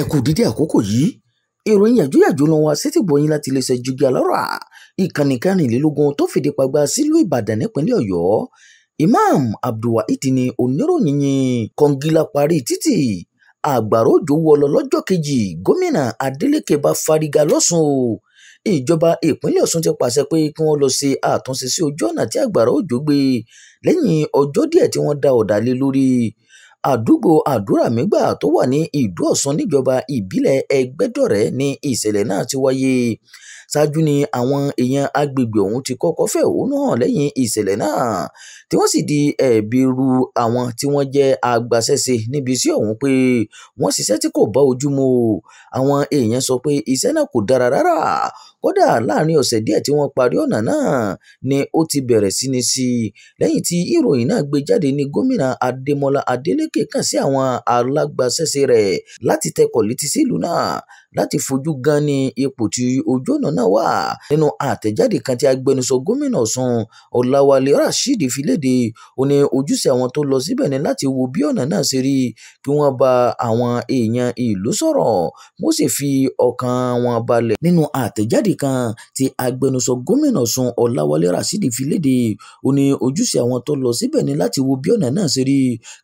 Ẹ kú dídí àkókò yìí. Ìròyìn yàjóyàjó ló ń wá sétìgbọ́ yín láti iléeṣẹ́ Jígí Alárà, ìkànnì 24 tó fìdí pagbá sílùú Ìbàdàn nípínlẹ̀ Ọ̀yọ́. Imam Abdulwaheed ní oníròyìn yìí. Kọ̀ǹgílá parí títì, àgbàrá òjò wọ́ lọ lọ́jọ́ kejì, gómìnà Adeleke bá fárígá lọ́sùn o. Ìjọba ìpínlẹ̀ Ọ̀ṣun ti pàṣẹ pé kí wọ́n lọ ṣe àtúnṣe sí ojú ọ̀nà tí àgbàrá òjò gbé lẹ́yìn ọjọ́ díẹ̀ tí wọ́n da ọ̀dà lé lórí. Àdúgbò Àdúràmígbà tó wà ní Ìdó Ọ̀ṣun níjọba ìbílẹ̀ Ẹgbẹ́dọ̀rẹ́ ni ìṣẹ̀lẹ̀ náà ti wáyé. Ṣáájú ni àwọn èèyàn agbègbè ọ̀hún ti kọ́kọ́ fẹ̀hónú hàn lẹ́yìn ìṣẹ̀lẹ̀ náà, tí wọ́n sì di ẹ̀bi ru àwọn tí wọ́n jẹ́ agbaṣẹ́ṣe níbi iṣẹ́ ọ̀hún pé wọ́n ṣiṣẹ́ tí kò bá ojú mu. Àwọn èèyàn sọ pé iṣẹ́ náà kò dára rárá. Kódà láàrin ọ̀sẹ̀ díẹ̀ tí wọ́n parí ọ̀nà náà ni ó ti bẹ̀rẹ̀ sí ní sí. Lẹ́yìn tí ìròyìn náà gbé jáde ní gómìnà Adémọ́lá Adélékè kàn sí àwọn alágbàṣẹ́ṣe rẹ̀ láti tẹkọ̀ létí sílùú náà láti fojú gan ní ipò tí ojú ọ̀nà náà wà. Nínú àtẹ̀jáde kan tí agbẹnusọ gómìnà Ọ̀ṣun Ọláwálé Rasheed fi léde, ó ní ojúṣe àwọn tó lọ síbẹ̀ ni láti wo bí ọ̀nà náà ṣe rí, kí wọ́n bá àwọn èèyàn ìlú sọ̀rọ̀, wọ́n sì fi ọkàn wọn balẹ̀. Nínú àtẹ̀jáde kan tí agbẹnusọ gómìnà Ọ̀ṣun Ọláwálé Rasheed fi léde, ó ní ojúṣe àwọn tó lọ síbẹ̀ ni láti wo bí ọ̀nà náà ṣe rí,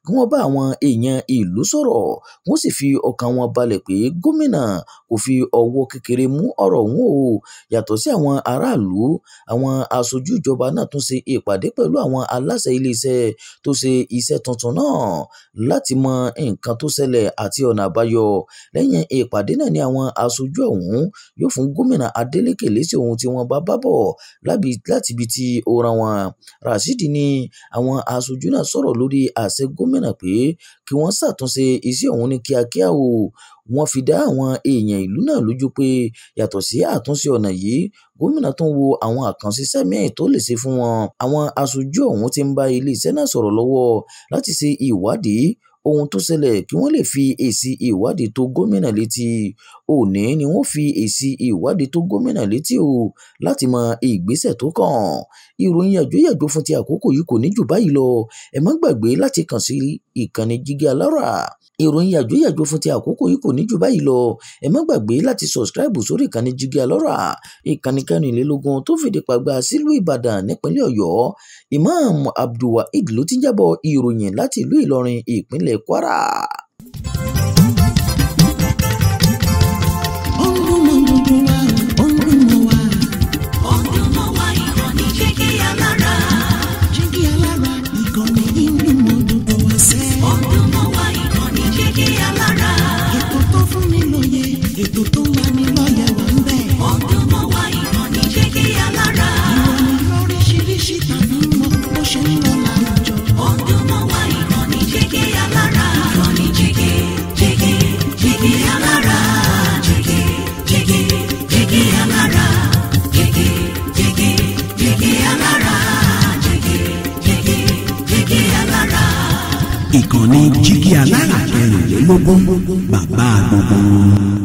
kí wọ́n bá àwọn èèyàn ìlú sọ̀rọ̀, wọ́n sì fi ọkàn wọn balẹ̀ pé gómìnà kò fi ọwọ́ kékeré mú ọ̀rọ̀ ọ̀hún o. Yàtọ̀ sí àwọn aráàlú, àwọn aṣojú ìjọba náà tún ṣe ìpàdé pẹ̀lú àwọn aláṣẹ iléeṣẹ́ tó ṣe iṣẹ́ tuntun náà láti mọ nǹkan tó ṣẹlẹ̀ àti ọ̀nà àbáyọ. Lẹ́yìn ìpàdé náà ni àwọn aṣojú ọ̀hún yóò fún gómìnà Adeleke lésì ohun tí wọ́n bá bá bọ̀ láti ibi tí ó rán wọn. Rasheed ní àwọn aṣojú náà sọ̀rọ̀ lórí àṣẹ gómìnà pé kí wọ́n ṣàtúnṣe iṣẹ́ ọ̀hún ní kíákíá o. Wọ́n fi dá àwọn èèyàn ìlú náà lójú pé yàtọ̀ sí àtúnṣe ọ̀nà yìí, gómìnà tún wo àwọn àkànṣe iṣẹ́ míì tó lè ṣe fún wọn. Àwọn aṣojú ọ̀hún ti ń bá iléeṣẹ́ náà sọ̀rọ̀ lọ́wọ́ láti ṣe ìwádìí ohun tó ṣẹlẹ̀ kí wọ́n lè fi èsì ìwádìí tó gómìnà létí. Òní ni wọ́n fi èsì ìwádìí tó gómìnà létí o láti mọ ìgbésẹ̀ tó kàn. Ìròyìn yàjóyàjó fún ti àkókò yìí kò ní jù báyìí lọ. Ẹ má gbàgbé láti kàn sí ìkànnì Jígí Alárà. Ìròyìn yàjóyàjó fún ti àkókò yìí kò ní jù báyìí lọ. Ẹ má gbàgbé láti subscribe sórí ìkànnì Jígí Alárà, ìkànnì 24 tó fìdí pagbá sílùú Ìbàdàn nípínlẹ̀ Ọ̀yọ́. Imam Abdulwaheed ló ti ń jábọ̀ ìròyìn láti ìlú Ìlọrin, ìpínlẹ̀ Kwara. Ètò tó ń lani lọ́yẹ̀ wà ń bẹ̀. Ó dùn mọ́ wa, ìkànnì Jígí Alárà. Ìròyìn lóríṣiríṣi tàbí mọ bó ṣe ń lọ láwùjọ. Ó dùn mọ́ wa, ìkànnì Jígí Alárà. Ìkànnì Jígí, Jígí, Jígí Alárà. Jígí, Jígí, Jígí Alárà. Jígí, Jígí, Jígí Alárà. Jígí, Jígí, Jígí Alárà. Ìkànnì Jígí Alárà 24, bàbá gbogbo.